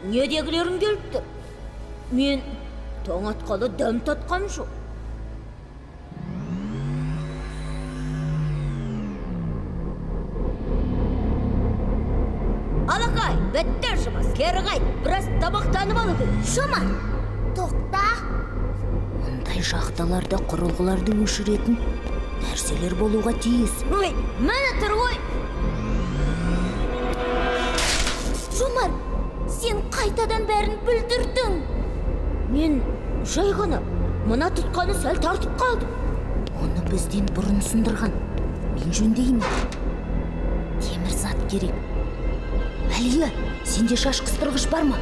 Не дегілерің келіп тұр? Мен таң атқалы дәм татқам жоқ. Алақай, бітті жұмыс, кері қайт, біраз тамақтанып алу керек. Жомарт, тоқта. Мұндай шахталарда құрылғыларды өшіретін нәрселер болуға тиіс. Ой, міне тұр ғой. Жомарт, сен қайтадан бәрін бүлдірдің. Мен жай ғана мына тұтқаны сәл тартып қалдым. Оны бізден бұрын сындырған. Мен жөндеймін. Темір зат керек. Әлия, сенде шаш қыстырғыш бар ма?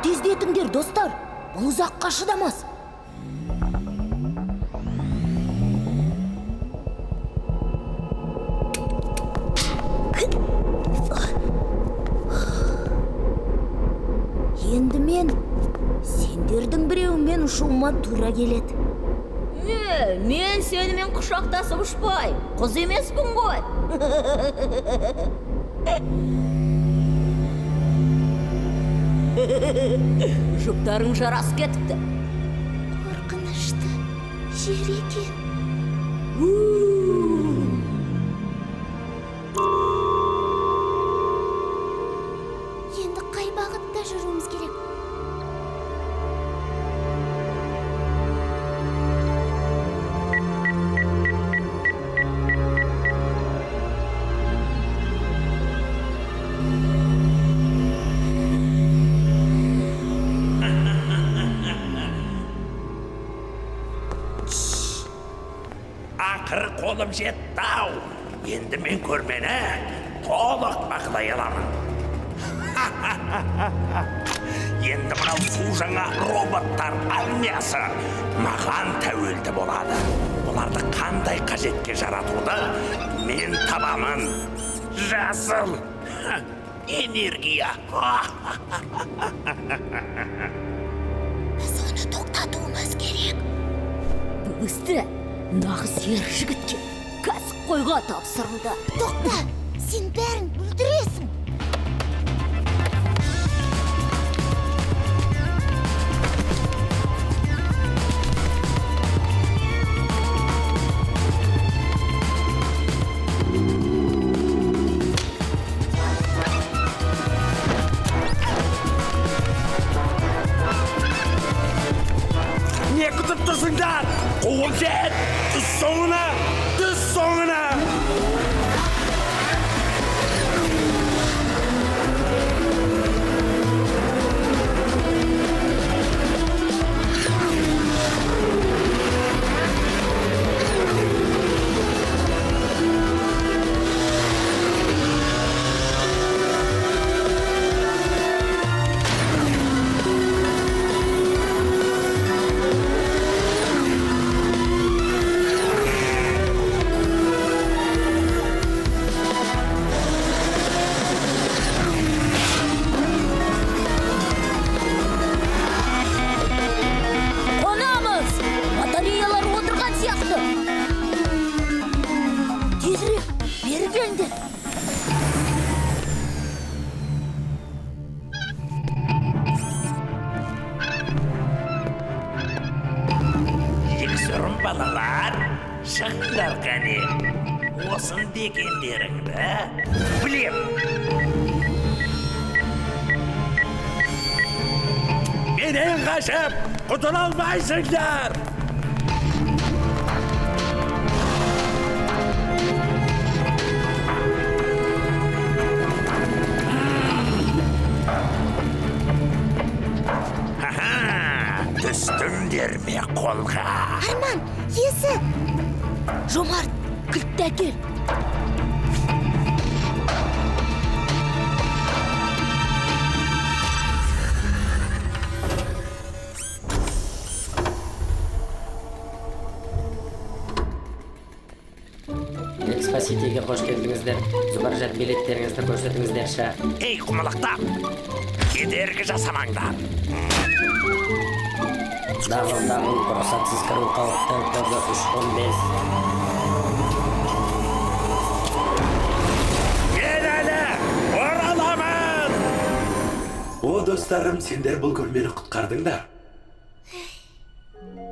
Тездетіңдер, достар. Бұл ұзаққа шыдамас. Енді мен сендердің біреуіңмен ұшуыма тура келеді. Не, мен сенімен құшақтасып ұшпай, қыз емеспін ғой. Жұптарың жарасып кетіпті. Қорқынышты жер екен. Енді қай бағытта жүруіміз керек? Ақыры қолым жетті-ау. Енді мен көрмені толық бақылай аламын. Енді мынау су жаңа роботтар армиясы маған тәуелді болады. Оларды қандай қажетке жаратуды мен табамын. Жасыл энергия. Біз оны тоқтатуымыз керек. Бұл істі нағыз ер жігітке, кәсіпқойға тапсырылды. Тоқта, сен бәрін бүлдіресің. Не күтіп тұрсыңдар? Қуып жет! Түс соңына! Түс соңына! Қонамыз! Батареялар отырған сияқты. Тезірек, бері келіңдер. Жексұрын балалар, шығыңдар қане. Осында екендеріңді білем. Менен қашып құтыла алмайсыңдар. Ха-ха, түстіңдер ме қолға? Арман, есік. Жомарт, кілтті әкел. Ситиге қош келдіңіздер. Зүбәржат, билеттеріңізді көрсетіңіздерші. Ей, құмалақтар, кедергі жасамаңдар. Дағыл, дағыл, рұқсатсыз кіру қауіпті. Коды 315. Мен әлі ораламын. О, достарым, сендер бұл көрмені құтқардыңдар.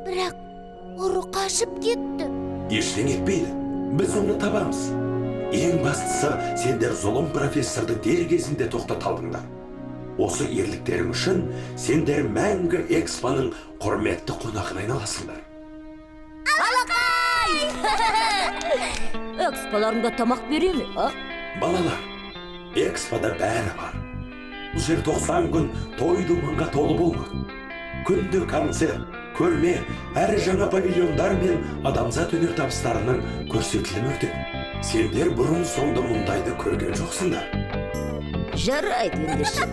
Бірақ ұры қашып кетті. Ештеңе етпейді, біз оны табамыз. Ең бастысы, сендер зұлым профессорды дер кезінде тоқтата алдыңдар. Осы ерліктерің үшін сендер мәңгі экспоның құрметті қонағына айналасыңдар. Алақай! Эксполарыңда тамақ бере ме, а? Балалар, экспода бәрі бар. Бұл жер 90 күн той думанға толы болмақ. Күнде концерт, көрме, әрі жаңа павильондар мен адамзат өнертабыстарының көрсетілімі өтеді. Сендер бұрын соңды мұндайды көрген жоқсыңдар. Жарайды ендеше.